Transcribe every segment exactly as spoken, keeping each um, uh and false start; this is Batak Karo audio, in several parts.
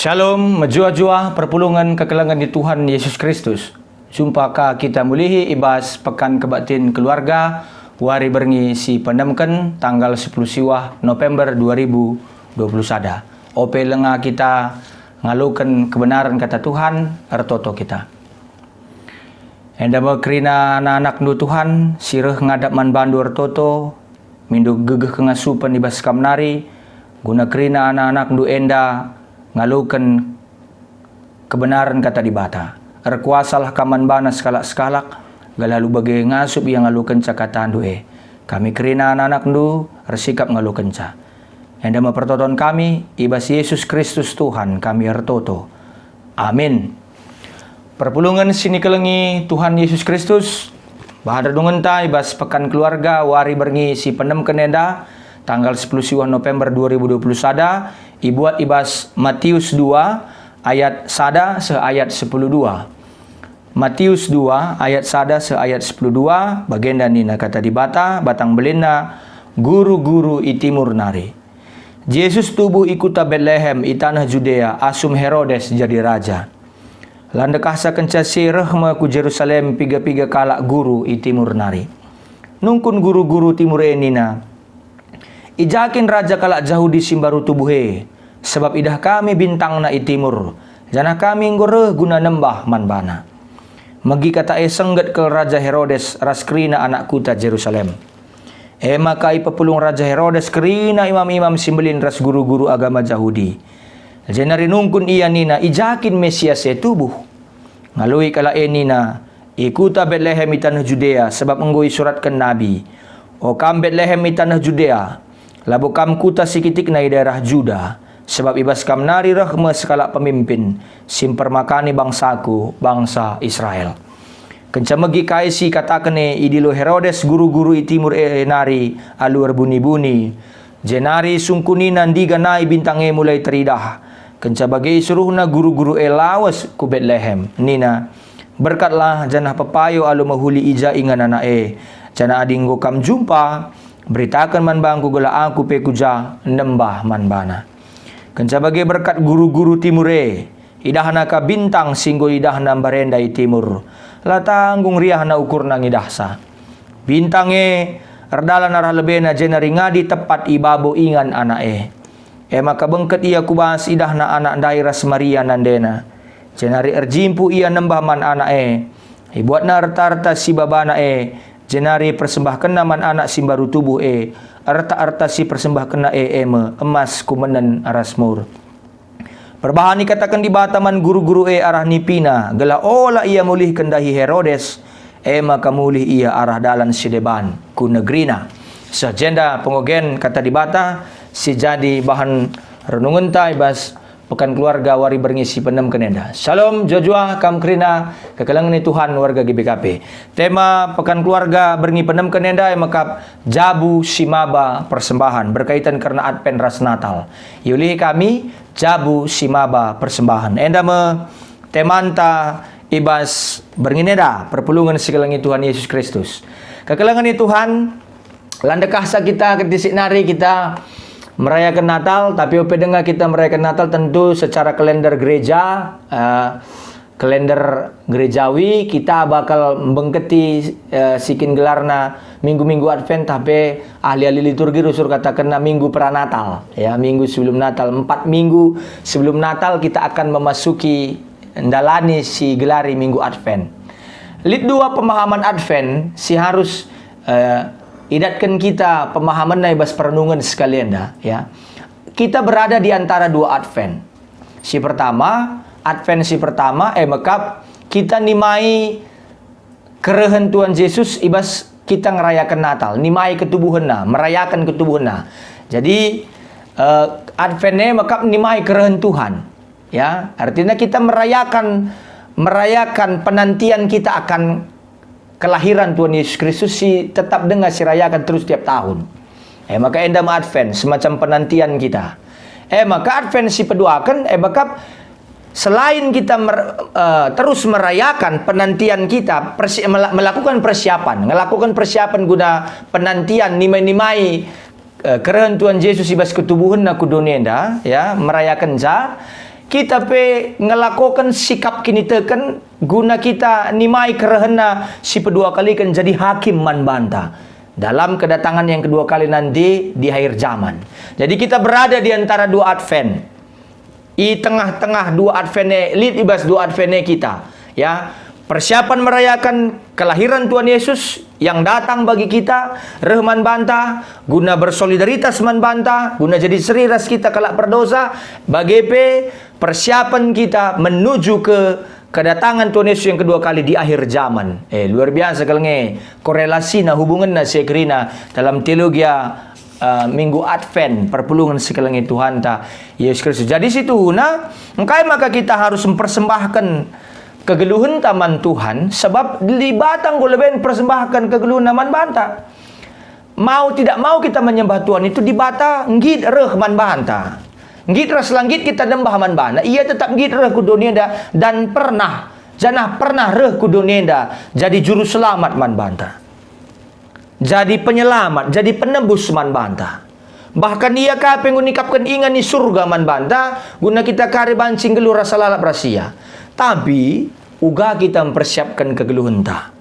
Shalom, mejuah-juah perpulungen kekelengen ni Tuhan Yesus Kristus. Jumpa ka kita mulihi i bas Pekan Kebaktin Keluarga, wari berngi si penemken, tanggal sepuluh siwah November dua ribu dua puluh sada. Ope lenga kita ngaloken kebenaren Kata Tuhan, ertoto kita. Enda me kerina anak-anakNdu, Tuhan, si reh ngadap man baNdu ertoto, mindo gegeh kengasupen i bas Kam nari, guna kerina anak-anakNdu enda ngaloken kebenaren Kata Dibata. Erkuasalah Kam man bana sekalak-sekalak, gelah alu bage ngasup ia ngalokenca kataNdu e. Kami kerina anak-anakNdu ersikap ngalokenca. Enda me pertoton kami, i bas Yesus Kristus Tuhan kami ertoto. Amin. Perpulungen si nikelengi Tuhan Yesus Kristus, bahan renungenta i bas Pekan Keluarga wari berngi si penemken enda, tanggal sepuluh siwah November dua ribu dua puluh sada, ibuat i bas Matius dua ayat sada seh ayat sepuluh dua. Matius dua ayat sada seh ayat sepuluh dua, bagenda nina Kata Dibata, batang belinna, guru-guru i timur nari. Jesus tubuh i kuta Betlehem i taneh Judea asum Herodes jadi raja. La ndekahsa kenca si reh me ku Jerusalem piga-piga kalak guru i timur nari. Nungkun guru-guru timur e nina, "I ja kin raja kalak Jahudi si mbaru tubuh e? Sebab idah kami bintangna i timur, janah kami enggo reh guna nembah man bana." Megi kata e sengget kal Raja Herodes ras kerina anak kuta Jerusalem. E maka ipepulung Raja Herodes kerina imam-imam si mbelin ras guru-guru agama Jahudi. Jenari nungkun ia nina, "I ja kin Mesias e tubuh?" Ngaloi kalak e nina, "I kuta Betlehem i taneh Judea, sebab enggo isuratken nabi, 'O kam Betlehem i taneh Judea, labo kam kuta si kitikna i daerah Juda, sebab i bas kam nari reh me sekalak pemimpin si mpermakani bangsaku, bangsa Israel.'" Kenca megi kai si ikataken e, idilo Herodes guru-guru i timur e nari alu erbuni-buni. Jenari sungkunina ndiga nai bintang e mulai teridah. Kenca bage isuruhna guru-guru e lawes ku Betlehem. Nina, "Berkatlah janah pepayo alu mehuli i ja ingan anak e. Janah adi enggo kam jumpa, beritaken man bangku gelah aku pe ku ja nembah man bana." Kenca bage berkat guru-guru timur e. Idahna ka bintang si enggo idahna mbarenda i timur. La tanggung riahna ukurna ngidahsa. Bintang e erdalan arah lebena jenari ngadi tepat i babo ingan anak e. E maka bengket ia ku bas idahna anak ndai ras Maria nandena. Jenari erjimpuh ia nembah man anak e. Ibuatna erta-erta si babana e, jenari persembahkenna man anak si mbaru tubuh e. Erta-erta si persembahkenna e, e me emas, kumenen ras mur. Perbahan ikataken Dibata man guru-guru e arah nipina, gelah ola ia mulihken dahi Herodes, e maka mulih ia arah dalan si deban ku negerina. Seh jenda pengogen Kata Dibata si jadi bahan renungenta i bas Pekan Keluarga wari berngi si penemken enda. Shalom, juah-juah kam kerina kekelengen Tuhan warga G B K P. Tema Pekan Keluarga berngi penemken enda e mekap jabu si maba persembahan, berkaitan kerna Advent ras Natal. Iulihi kami, jabu si maba persembahan. Enda me temanta i bas berngi enda, perpulungen si kelengi Tuhan Yesus Kristus. Kekelengen Tuhan, la ndekahsa kita kentisik nari kita merayaken Natal, tapi ope denga kita merayaken Natal tentu secara kalender gereja, eh, kalender gerejawi, kita bakal mbengketi, eh, si kin gelarna minggu-minggu Advent, tapi ahli-ahli liturgi rusur katakenna minggu pranatal, ya, minggu sebelum Natal. Empat minggu sebelum Natal kita akan memasuki, ndalani si gelari minggu Advent. Lit dua pemahaman Advent si harus, eh, idatken kita pemahamanna i bas perenungen sekali enda, ya. Kita berada di antara dua Advent. Si pertama, Advent si pertama, e mekap kita nimai kerehen Tuhan Jesus i bas kita ngerayaken Natal, nimai ketubuhenna, merayaken ketubuhenna. Jadi, eh, Advent e mekap nimai kerehen Tuhan. Ya, artinya kita merayakan, merayakan penantian kita akan kelahiran Tuhan Yesus Kristus si tetap denga si rayakan terus tiap tahun. E maka enda me Advent, semacam penantian kita. E maka Advent si peduaken, e maka selain kita mer-, eh, terus merayakan penantian kita, persi-, mela-, melakukan persiapan, ngelakukan persiapan guna penantian nimai-nimai, eh, kerehen Tuhan Jesus i bas ketubuhenna ku doni enda, ya, merayaken ja. kita pe ngelakoken sikap kiniteken guna kita nimai kerehenna si peduakaliken jadi hakim man banta dalam kedatangan yang kedua kali nanti di akhir zaman. Jadi kita berada di antara dua Advent. I tengah-tengah dua Advent e, lit i bas dua Advent e kita, ya. Persiapan merayakan kelahiran Tuhan Yesus yang datang bagi kita, reh man banta, guna bersolidaritas man banta, guna jadi seri ras kita kalak perdosa, bage pe persiapan kita menuju ke kedatangan Tuhan Yesus yang kedua kali di akhir zaman. Eh, luar biasa kal nge korelasina, hubungenna si kerina dalam teologia, eh, Minggu Advent, perpulungen si kelengi Tuhanta Yesus Kristus. Jadi situhuna, engkai maka kita harus mempersembahkan kegeluhenta man Tuhan, sebab Dibata enggo leben persembahken kegeluhenna man banta. Mau tidak mau kita menyembah Tuhan itu, Dibata nggit reh man banta. Nggit ras la nggit kita nembah man baNa, Ia tetap nggit reh ku doni enda dan pernah, janah pernah reh ku doni enda jadi juru selamat man banta. Jadi penyelamat, jadi penebus man banta. Bahkan Ia ka pe enggo nikapken ingan i Surga man banta, guna kita kari banci nggeluh rasa lalap ras Ia. Tapi, uga kita mpersiapken kegeluhenta.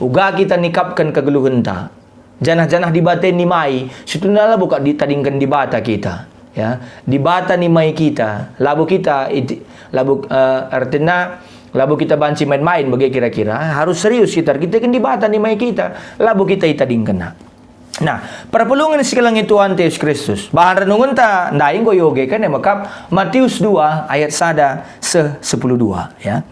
Uga kita nikapken kegeluhenta. Janah-janah Dibata nimai, situhuna labo kap ditadingken Dibata kita. Ya, Dibata nimai kita, labo kita iti-, labo, eh, ertina, labo kita banci main-main bage kira-kira, harus serius kita erkiteken Dibata nimai kita, labo kita itadingkenNa. Nah, perpulungen si kelengi Tuhanta Yesus Kristus, bahan renungenta ndai enggo iogeken e mekap Matius dua ayat sada seh sepuluh dua, ya.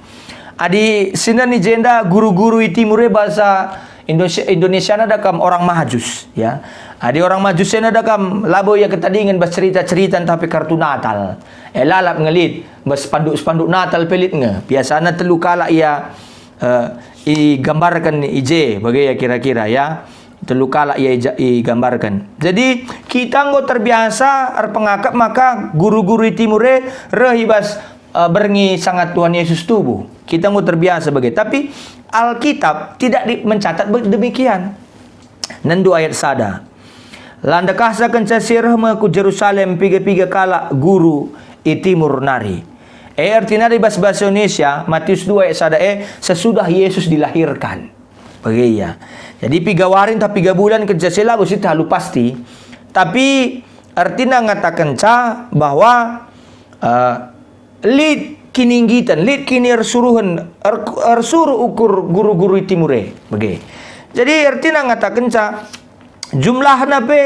Adi sinen i jenda guru-guru i timur e bahasa Indonesia, Indonesiana da kam orang Majus, ya. Adi orang Majus ena da kam labo ia ketadingen bas cerita-cerita ntah pe kartu Natal. E, lalap nge lit, bas spanduk-spanduk Natal pe lit nge. Biasana telu kalak ia, eh, igambarken i je, bage ia kira-kira, ya. Telu kalak ia ija-, igambarken. Jadi, kita enggo terbiasa erpengakap maka guru-guru i timur e reh i bas, eh, berngi sanga Tuhan Yesus tubuh. Kita enggo terbiasa bage. Tapi, Alkitab tidak di-, mencatat be-, demikian. Nendu ayat sada. La ndekahsa kenca si reh me ku Jerusalem piga-piga kalak guru i timur nari. E, ertina i bas bahasa Indonesia, Matius dua ayat sada e, sesudah Yesus dilahirkan. Bage ia. Jadi, piga wari ntah piga bulan kenca si labo si talu pasti. Tapi, ertina ngatakenca bahwa, eh, lit kininggitan, lit kiniersuruhen, er-, ersuruh ukur guru-guru i timur e, bage. Jadi, ertina ngatakenca, jumlahna pe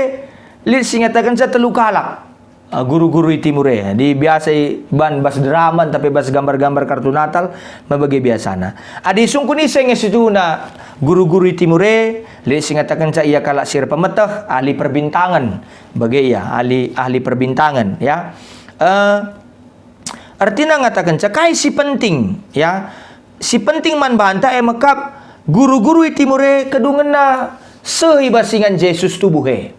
lit si ngatakenca telu kalak, ah, guru-guru i timur e. Di biasa i ban bas drama, tapi bas gambar-gambar kartu Natal, me bage biasana. Adi isungkun ise nge situhuna guru-guru i timur e, lit si ngatakenca ia kalak si erpemeteh, ahli perbintangan, bage ia, ahli, ahli perbintangan, ya. Eh, Ertina ngatakenca kai si penting, ya. Si penting man banta e mekap guru-guru i timur e kedungenna seh i bas ingan Jesus tubuh e.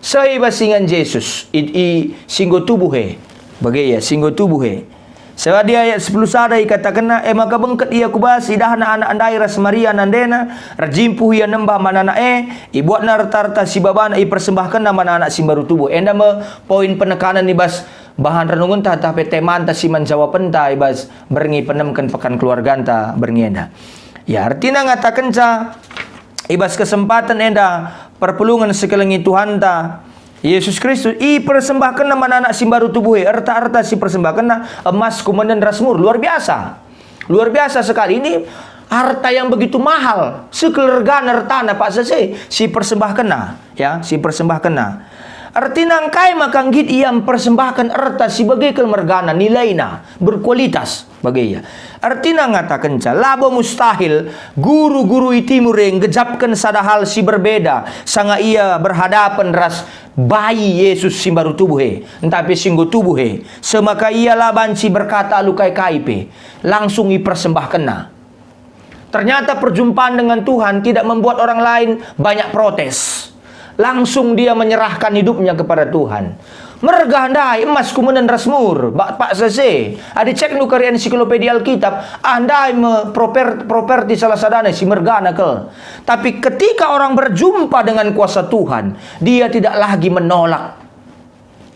Seh i bas ingan Jesus i, i si enggo tubuh e. Bage ia, si enggo tubuh e. Sebab di ayat sepuluh sada ikatakenna, e maka bengket ia ku bas, idahna anak ndai ras Maria nandena, erjimpuh ia nembah man anak e, ibuatna erta-erta si babana, ipersembahkenna man anak si mbaru tubuh. Enda me poin penekanen i bas bahan renungenta ntah pe temanta si man jawabenta i bas berngi penemken pekan keluarganta berngi enda. Ya, ertina ngatakenca i bas kesempaten enda perpulungen si kelengi Tuhanta Yesus Kristus ipersembahkenna man anak si mbaru tubuh e, erta-erta si persembahkenna emas, kumenen ras mur. Luar biasa. Luar biasa sekali. Ini harta yang begitu mahal, sekeluarga ertana paksa si, si persembahkenna, ya, si persembahkenna. Ertina engkai maka nggit ia mempersembahken erta si bage kal mergana, nilaina, berkualitas, bage ia. Ertina ngatakenca, labo mustahil guru-guru i timur e nggejapken sada hal si berbeda, sanga ia berhadapen ras bayi Yesus si mbaru tubuh e, ntah pe si enggo tubuh e, semaka ia la banci berkata alu kai-kai pe. Langsung ipersembahkenna. Ternyata perjumpaan dengan Tuhan tidak membuat orang lain banyak protes. Langsung dia menyerahkan hidupnya kepada Tuhan. Mergah ndai emas kumenen ras mur, bak paksa si. Adi cekndu kari ensiklopedia Alkitab, ah, ndai me proper-, properti salah sadana si mergana kal. Tapi ketika orang berjumpa dengan kuasa Tuhan, dia tidak lagi menolak.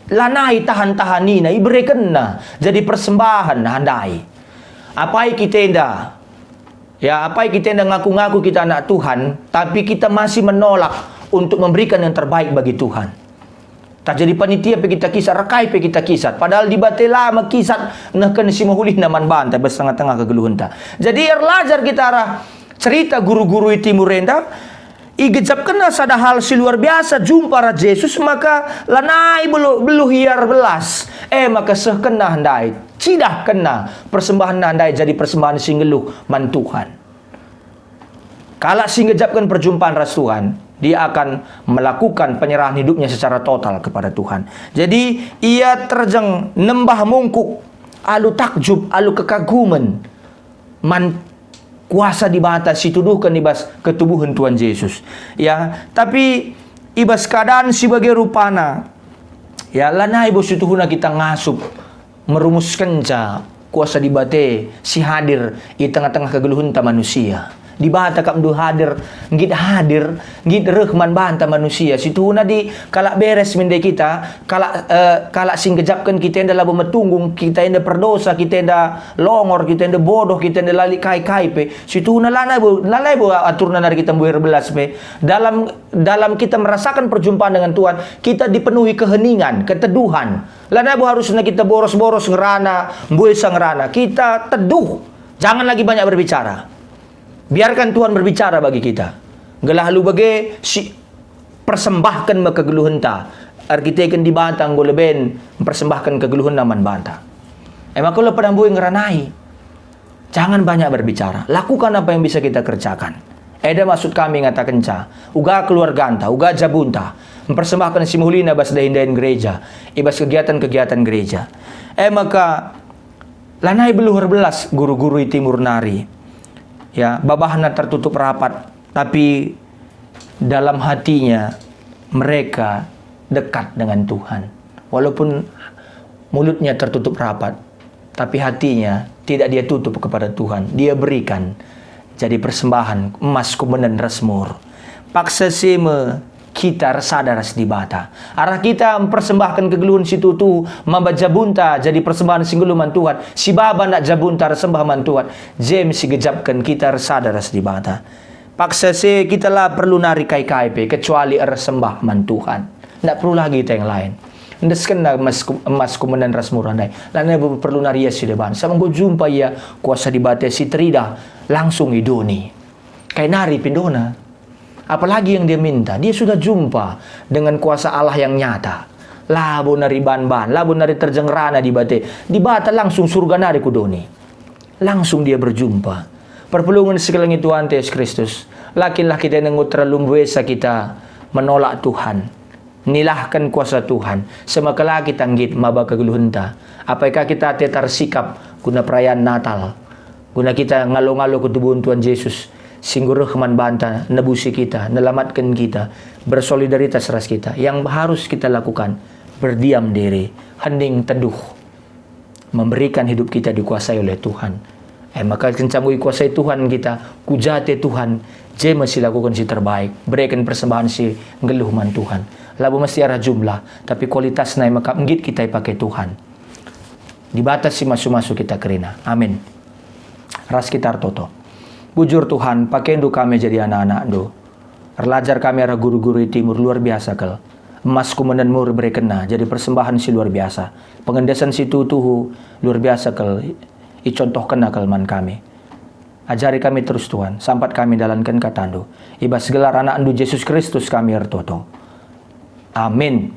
Lanai tahan-tahanina, iberekenna jadi persembahen ndai. Apai kita enda, ya, apai kita enda ngaku-ngaku kita anak Tuhan, tapi kita masih menolak untuk memberikan yang terbaik bagi Tuhan. Tah jadi panitia pe kita kisat, rekai pe kita kisat. Padahal Dibata la mekisat nehken si mehulihna man banta bas tengah-tengah kegeluhenta. Jadi erlajar kita arah cerita guru-guru i Timur enda, igejapkenna sada hal si luar biasa, jumpa ras Jesus, maka lanai belu-, beluh ia erbelas. E maka sehkenna ndai, cidahkenna persembahenna ndai jadi persembahen si nggeluh man Tuhan. Kalak si ngejapken perjumpaan ras Tuhan, dia akan melakukan penyerahan hidupnya secara total kepada Tuhan. Jadi, ia terjeng nembah mungkuk, alu takjub, alu kekagumen man kuasa Dibata si tuduhken i bas ketubuhen Tuhan Jesus. Ya, tapi i bas keadaan si bage rupana, ya, lanai bo situhuna kita ngasup merumuskenca kuasa Dibata si hadir i tengah-tengah kegeluhenta manusia. Dibata kap ndu hadir, nggit hadir, nggit reh man banta manusia. Situhuna di kalak beres mende kita, kalak, eh, kalak si ngejapken kita enda labo metunggung, kita enda perdosa, kita enda longor, kita enda bodoh, kita enda la lit kai-kai pe. Situhuna lanai bo, lanai bo aturna nari kita mbue erbelas pe. Dalam, dalam kita merasakan perjumpaan dengan Tuhan, kita dipenuhi keheningan, keteduhan. Lanai bo harusna kita boros-boros ngerana, mbuesa ngerana. Kita teduh. Jangan lagi banyak berbicara. Biarkan Tuhan berbicara bagi kita. Gelah alu bage si persembahken me kegeluhenta. Erkiteken Dibata enggo leben mpersembahken kegeluhenna man banta. E maka ula pada mbue ngeranai. Jangan banyak berbicara. Lakukan apa yang bisa kita kerjakan. Eda maksud kami ngatakenca, uga keluarganta, uga jabunta, mpersembahken si mehulina bas dahin-dahin gereja, i bas kegiatan-kegiatan gereja. E maka, lanai beluh erbelas guru-guru i Timur nari. Ya, babahna tertutup rapat, tapi dalam hatinya mereka dekat dengan Tuhan. Walaupun mulutnya tertutup rapat, tapi hatinya tidak dia tutup kepada Tuhan. Dia berikan jadi persembahan emas, kumenen ras mur. Paksa si me kita ersada ras Dibata. Arah kita mpersembahken kegeluhen si tuhu maba jabunta jadi persembahen si nggeluh man Tuhan, si baba nak jabunta ersembah man Tuhan, je me si gejapken kita ersada ras Dibata. Paksa si kita la perlu nari kai-kai pe kecuali ersembah man Tuhan. Ndak perlu lagi kita yang lain. Endeskenna emas ku-, emas kumenen ras mur ndai. Lanai be perlu nari ia si deban. Sabap enggo jumpa ia kuasa Dibata si teridah langsung i doni. Kai nari pindona. Apalagi yang dia minta, dia sudah jumpa dengan kuasa Allah yang nyata. Labo nari ban-ban, labo nari terjeng ngerana Dibata. Dibata langsung surga nari ku doni. Langsung dia berjumpa. Perpulungen si kelengi Tuhanta Yesus Kristus. La kin lah kita enggo terlalu mbuesa kita menolak Tuhan. Nilahken kuasa Tuhan, semaka la kita nggit maba kegeluhenta. Apai ka kita ate tarsikap guna perayaan Natal, guna kita ngalo-ngalo ketubuhen Tuhan Jesus, si enggo reh man banta, nebusi kita, nelamatken kita, bersolidaritas ras kita. Yang harus kita lakukan, berdiam diri, hening teduh. Memberikan hidup kita dikuasai oleh Tuhan. E maka kenca enggo ikuasai Tuhan kita, ku ja ate Tuhan, je me si lakuken si terbaik, bereken persembahen si nggeluh man Tuhan. Labo mesti arah jumlah, tapi kualitasna e maka nggit kita ipake Tuhan. Dibata si masu-masu kita kerina. Amin. Ras kita ertoto. Bujur Tuhan, pakendu kami jadi anak-anakndu. Erlajar kami arah guru-guru i Timur luar biasa kal. Emas kumenen mur iberekenna jadi persembahen si luar biasa. Pengendesen si tuhu-tuhu luar biasa kal icontohkenna kal man kami. Ajari kami terus, Tuhan, sampat kami ndalanken katandu. I bas gelar anakndu Jesus Kristus kami ertoto. Amin.